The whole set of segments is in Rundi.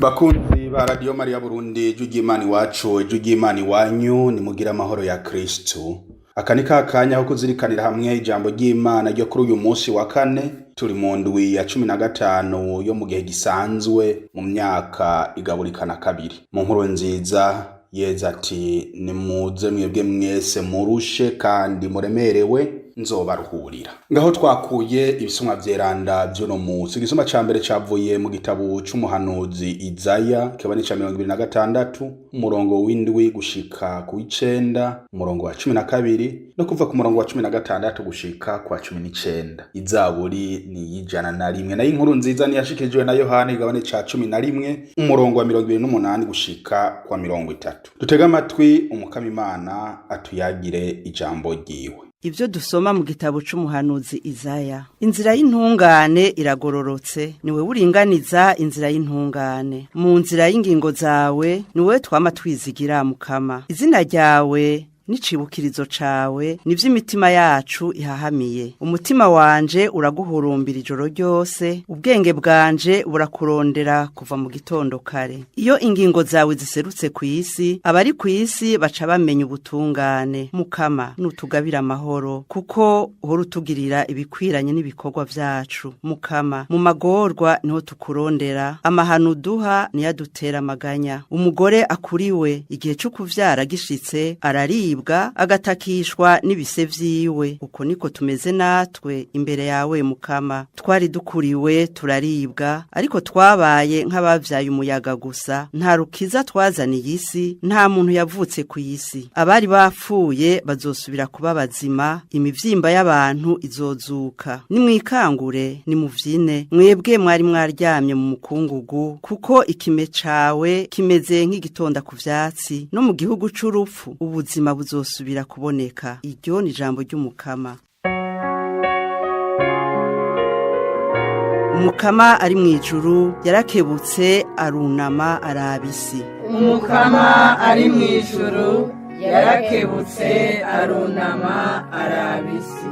Bakunzi ba Radiyo Mariya Burundi, ijwi ry'Imana iwacu, ijwi ry'Imana iwanyu, nimugire amahoro ya Kristu. Aka ni ka kanya ko kuzirikanira hamwe ijambo ry'Imana ryo kuri uyu munsi wa kane, turi mu ndwi ya 15 yo mu gihe gisanzwe mu myaka igaburikana kabiri. Mu nkuru nziza Yezu ati: nimuze mwebwe mwese murushe kandi muremerewe, nzobaruhurira. Ngaho twakuye ibisomwa vyeranda vy'uno musi. Igisomwa ca mbere cavuye mu gitabo c'umuhanuzi Izaya, kikaba ni ica 26, umurongo w'7 gushika ku w'9, umurongo wa 12, no kuva ku murongo wa 16 gushika ku wa 19. Izaburi ni iy'ijana na rimwe. Nayo inkuru nziza niyashikirijwe na Yohani, igabane ca 11, umurongo wa 28 gushika kwa 30. Dutege amatwi Umukama Imana atuyagire ijambo ryiwe. Ivyo dusoma mu gitabo c'umuhanuzi Izaya. Inzira y'intungane iragororotse, niwe uringaniza inzira y'intungane. Mu nzira y'ingingo zawe niwe twama twizigira, Mukama. Izina ryawe n'icibukirizo cawe nivyo imitima yacu ihahamiye. Umutima wanje uraguhurumbira ijoro ryose, ubwenge bwanje burakurondera kuva mu gitondo kare. Iyo ingingo zawe ziserutse kw'isi, abari kw'isi baca bamenya ubutungane. Mukama, nutugabira amahoro, kuko uhora utugirira ibikwiranye n'ibikorwa vyacu. Mukama, mu magorwa niho tukurondera, amahano uduha niyo adutera amaganya. Umugore akuriwe igihe co kuvyara gishitse araribwa, agatakishwa n'ibise vyiwe. Uko niko tumeze natwe imbere yawe, Mukama. Twari dukuriwe turaribwa, ariko twabaye nk'abavyaye umuyaga gusa. Nta rukiza twazaniye isi, nta muntu yavutse ku isi. Abari bapfuye bazosubira kuba bazima, imivyimba y'abantu izozuka. Nimwikangure, nimuvyine, mwebwe mwari mwaryamye mu mukungugu, kuko ikime cawe kimeze nk'igitonda ku vyatsi, no mu gihugu c'urupfu ubuzima buzosubira kuboneka. Iryo ni ijambo ry'Umukama. Umukama ari mw'ijuru yarakebutse, arunama araba isi. Umukama ari mw'ijuru yarakebutse, arunama araba isi.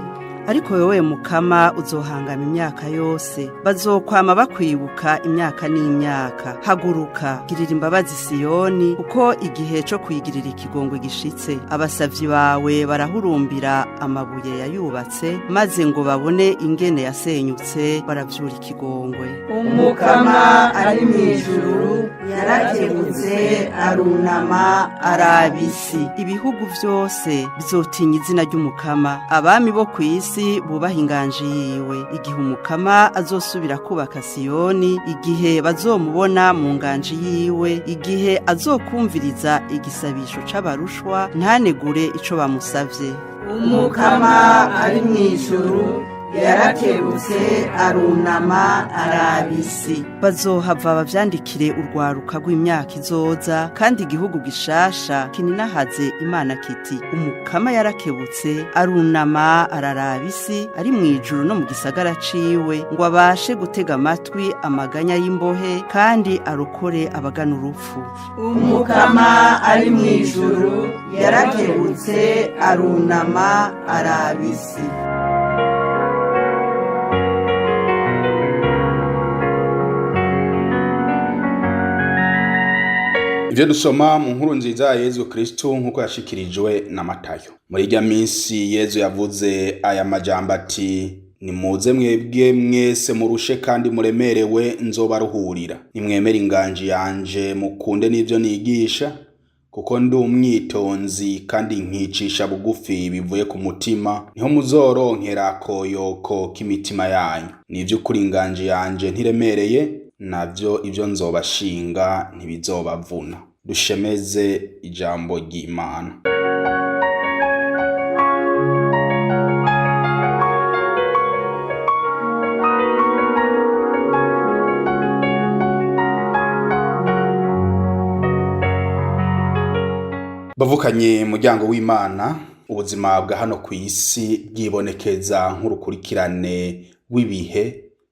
Ariko wewe Mukama uzohangama imyaka yose, bazokwama bakwibuka imyaka n'imyaka. Haguruka, girira imbabazi Siyoni, kuko igihe co kuyigirira ikigongwe gishitse. Abasavyi bawe barahurumbira amabuye yayubatse, maze ngo babone ingene yasenyutse, baravyura ikigongwe. Umukama ari mw'ijuru yarakebutse, arunama araba isi. Ibihugu vyose bizotinya izina ry'Umukama, abami bo kw'isi bubaha inganji yiwe. Igihe Umukama azosubira kubaka Siyoni, igihe bazomubona mu nganji yiwe, igihe azokumviriza igisabisho c'abarushwa, ntanegure ico bamusavye. Umukama ari mw'ijuru yarakebutse, arunama araba isi. Bazohava bavyandikire urwaruka rw'imyaka izoza, kandi igihugu gishasha kininahaze Imana kiti: Umukama yarakebutse, arunama araraba isi, ari mw'ijuru no mu gisagara ciwe, ngo abashe gutega amatwi amaganya y'imbohe, kandi arokore abagana urupfu. Umukama ari mw'ijuru yarakebutse, arunama araba isi. Ivyo dusoma mu nkuru nziza ya Yezu Kristu nk'uko yashikirijwe na Matayo. Muri irya minsi Yezu yavuze aya majambo ati: nimuze mwebwe mwese murushe kandi muremerewe, nzobaruhurira. Nimwemere inganji yanje, mukunde n'ivyo nigisha, kuko ndi umwitonzi kandi nkicisha bugufi bivuye ku mutima, niho muzoronkera akoyoko k'imitima yanyu. Nivy'ukuri inganji yanje ntiremereye, navyo ivyo nzobashinga ntibizobavuna. Dushemeze ijambo ry'Imana. Bavukanye muryango w'Imana, ubuzima bwa hano kw'isi bwibonekeza nk'urukurikirane rw'ibihe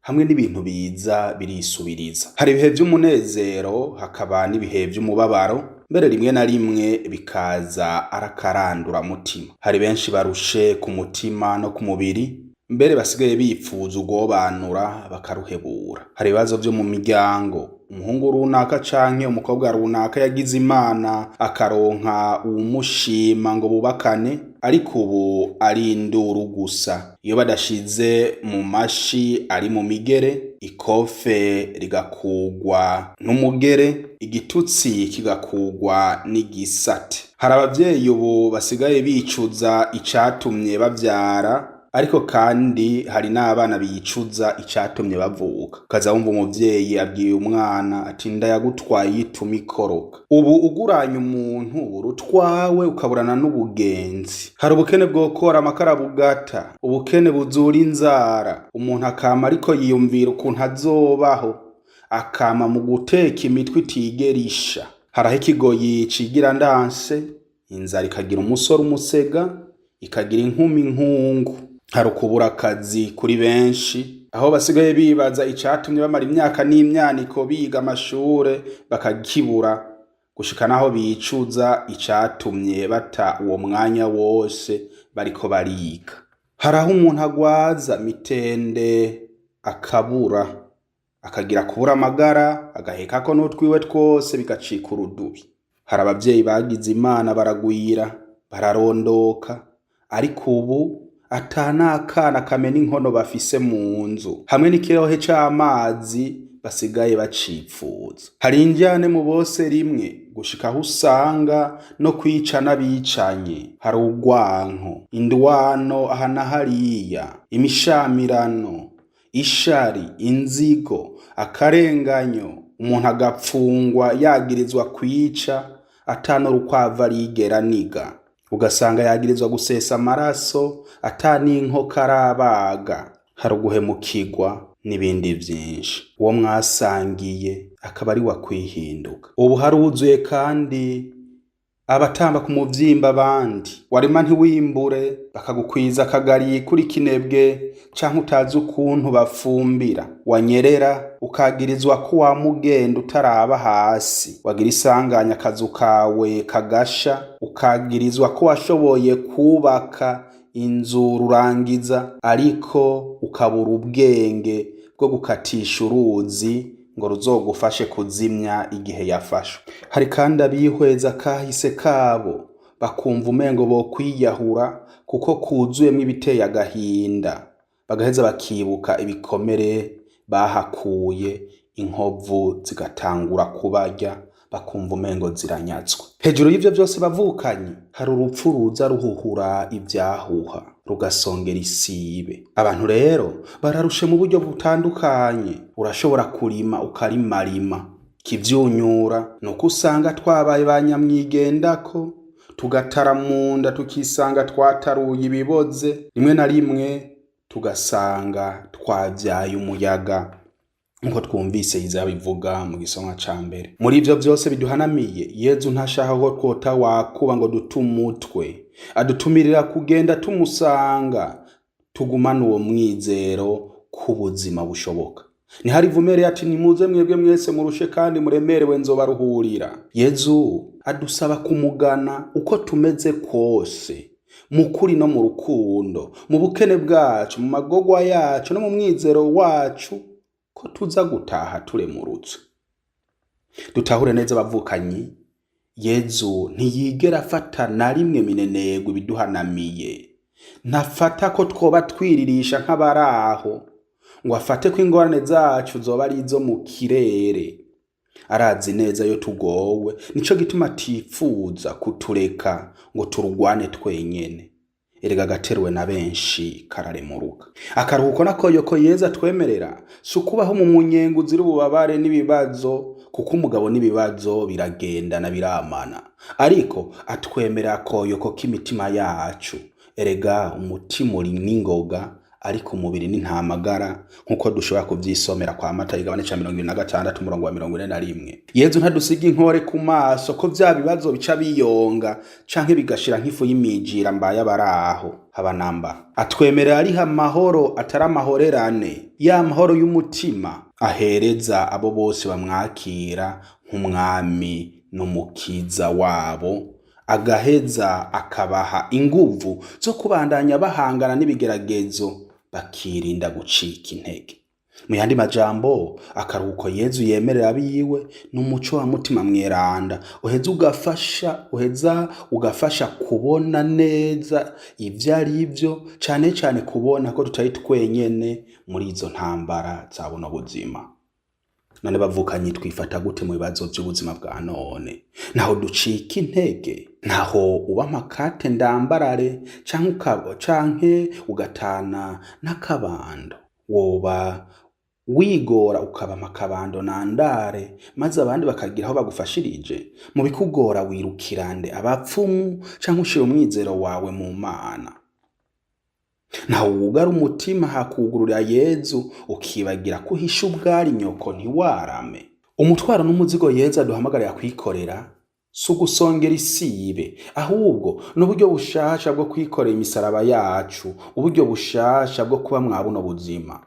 hamwe n'ibintu biza birisubiriza. Hari ibihe vy'umunezero, hakaba n'ibihe vy'umubabaro, mbere rimwe na rimwe bikaza arakarandura mutima. Hari benshi barushe ku mutima no ku mubiri, Mbere basigaye bipfuza urwobanura bakaruhebura. Hari ibibazo vyo mu miryango, umuhungu runaka canke umukobwa runaka yagize Imana akaronka uwumushima ngo bubakane, ariko ubu ari induru gusa. Iyo badashize mu mashi ari mu migere, ikofe rigakugwa n'umugere, igitutsi kigakugwa n'igisate. Hari abavyeyi ubu basigaye bicuza icatumye bavyara, ariko kandi hari n'abana bicuza icatumye bavuka. Ukaza wumva umuvyeyi abwiye umwana ati ndayagutwaye ituma ikoroka. Ubu uguranye umuntu ubura utwawe ukaburana n'ubugenzi. Hari ubukene bwokora amakara bugata, ubukene buzura inzara, umuntu akama ariko yiyumvira ukuntu azobaho, akama mu guteka imitwe itigera isha. Hari aho ikigoyi cigira ndanse, inzara ikagira umusore umusega, ikagira inkumi inkungu. Hari ukubura akazi kuri benshi, aho basigaye bibaza icatumye bamara imyaka n'imyaniko biga amashure bakakibura, gushika naho bicuza icatumye bata uwo mwanya wose bariko bariga. Hari aho umuntu agwaza mitende akabura, akagira kubura amagara, agahekako n'utwiwe twose bigacika urudubi. Hari abavyeyi bagize Imana baragwira, bararondoka, ariko ubu ata n'akana kamena inkono bafise mu nzu, hamwe n'ikirohe c'amazi basigaye bacipfuza. Hari indyane mu bose rimwe, gushika aho usanga no kwicana bicanye. Hari urwanko, indwano aha na hariya, imishamirano, ishari, inzigo, akarenganyo, umuntu agapfungwa yagirizwa kwica ata n'urukwavu arigera aniga. Ugasanga yagirizwa gusesa amaraso ata n'inkoka arabaga. Hari uguhemukirwa n'ibindi vyinshi. Uwo mwasangiye akaba ari we akwihinduka. Ubu haruzuye kandi abatamba ku muvyimba abandi. Warima ntiwimbure, bakagukwiza akagari kuri kinebwe canke utazi ukuntu bafumbira. Wanyerera ukagirizwa ko wamugenda utaraba hasi. Wagira isanganya akazu kawe kagasha, ukagirizwa ko washoboye kwubaka inzu rurangiza, ariko ukabura ubwenge bwo gukatisha uruzi ngo ruzogufashe kuzimya igihe yafashwe. Hari kandi abihweza kahise kabo, bakumva umengo bokwiyahura kuko kuzuyemwo ibiteye agahinda, bagaheza bakibuka ibikomere bahakuye, inkovu zigatangura kubarya, bakumva umengo ziranyazwe. Hejuru y'ivyo vyose bavukanye, hari urupfu ruza ruhuhura ivyahuha, rugasongera isibe. Abantu rero bararushe mu buryo butandukanye. Urashobora kurima ukarimarima, ikivyunyura nuko usanga twabaye ba nyamwigendako, tugatara mu nda tukisanga twataruye ibiboze, rimwe na rimwe tugasanga twavyaye umuyaga, nkuko twumvise Yesaya abivuga mu gisomwa ca mbere. Muri ivyo vyose biduhanamiye, Yezu ntashaka ko twota wakuba ngo dute umutwe, adutumirira kugenda tumusanga, tugumane uwo mwizero k'ubuzima bushoboka. Niho ivumere ati nimuze mwebwe mwese murushe kandi muremerewe nzobaruhurira. Yezu adusaba kumugana uko tumeze kose, mu kuri no mu rukundo, mu bukene bwacu, mu magorwa yacu no mu mwizero wacu, ko tuza gutaha turemurutse. Dutahure neza abavukanyi, Yezu ntiyigera afata na rimwe minenegwe ibiduhanamiye. Ntafata ko twoba twiririsha nk'abaraho, ngo afate ko ingorane zacu zoba ari izo mu kirere. Arazi neza yo tugowe, nico gituma atipfuza kutureka ngo turugwane twenyene. Erega agateruwe na benshi kararemuruka. Akaruhuko n'akoyoko Yezu atwemerera si ukubaho mu munyenga uzira ububabare n'ibibazo, kuko umugabo n'ibibazo biragendana biramana, ariko atwemerera akoyoko k'imitima yacu. Erega umutima uri n'ingoga, ariko umubiri ni ntamagara, nk'uko dushobora kuvyisomera kwa Matayo igabane ca 26 umurongo wa 41. Yezu ntadusiga inkore ku maso ko vya bibazo bica biyonga canke bigashira nk'ifu y'imijira mbaye abaraho haba namba. Atwemerera ariha amahoro atari amahorerane, ya mahoro y'umutima ahereza abo bose bamwakira nk'umwami n'umukiza wabo, agaheza akabaha inguvu zo kubandanya bahangana n'ibigeragezo bakirinda gucika intege. Mu yandi majambo, akaruhuko Yezu yemerera abiwe ni umuco wa Mutima Mweranda uheza ugafasha kubona neza ivyo ari vyo, cane cane kubona ko tutari twenyene muri izo ntambara za buno buzima. None bavukanyi, twifata gute mu bibazo vy'ubuzima bwa none? Ntaho ducika intege, ntaho uba amakate ndambarare canke ugatana n'akabando? Woba wigora ukaba amakabando nandare, maze abandi bakagira aho bagufashirije? Mu bikugora wirukirande, abapfumu canke ushira umwizero wawe mu Mana? Ntaho wugara umutima hakugururira Yezu, ukibagira ko uhisha ubwari nyoko ntiwarame? Umutwaro n'umuzigo Yezu aduhamagarira kwikorera si ugusongera isibe, ahubwo ni uburyo bushasha bwo kwikorera imisaraba yacu, uburyo bushasha bwo kuba mwa buno buzima.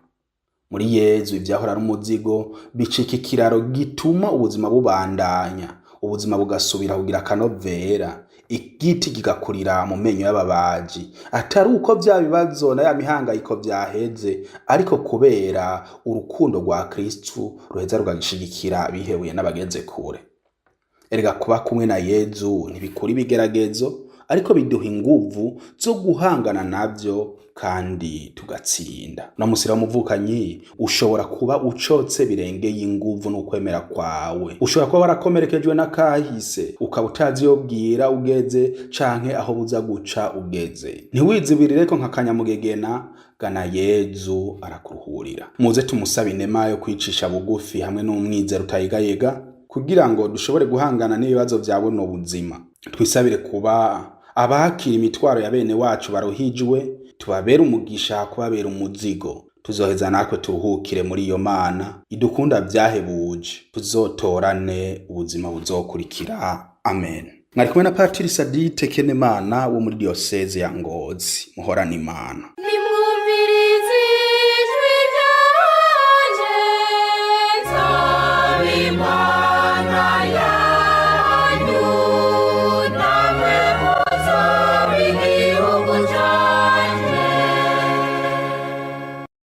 Muri Yezu ivyahora ari umuzigo bicika ikiraro gituma ubuzima bubandanya, ubuzima bugasubira kugira akanovera, igiti kigakurira mu menyo y'ababaji, atari uko vya bibazo na ya mihangayiko vyaheze, ariko kubera urukundo rwa Kristu ruheza rugashigikira abihebuye n'abageze kure. Erega kuba kumwe na Yezu ntibikura ibigeragezo, ariko biduha inguvu zo guhangana navyo kandi tugatsinda. Uno musi rero muvukanyi, ushobora kuba ucotse birengeye inguvu n'ukwemera kwawe. Ushobora kuba warakomerekejwe n'akahise, ukaba utazi iyo bwira ugeze canke aho buza guca ugeze. Ntiwizibirireko nka kanyamugegena, gana Yezu arakuruhurira. Muze tumusabe inema yo kwicisha bugufi hamwe n'umwizero utayegayega, kugira ngo dushobore guhangana n'ibibazo vya buno buzima. Twisabire kuba abakira imitwaro ya bene wacu baruhijwe, tubabere umugisha kubabera umuzigo. Tuzoheza natwe turuhukire muri iyo Mana idukunda vyahebuje, tuzotorane ubuzima buzokurikira. Amen. Mwari kumwe na Patiri Sadite Kenemana wo muri diyoseze ya Ngozi. Muhorane Imana. Ni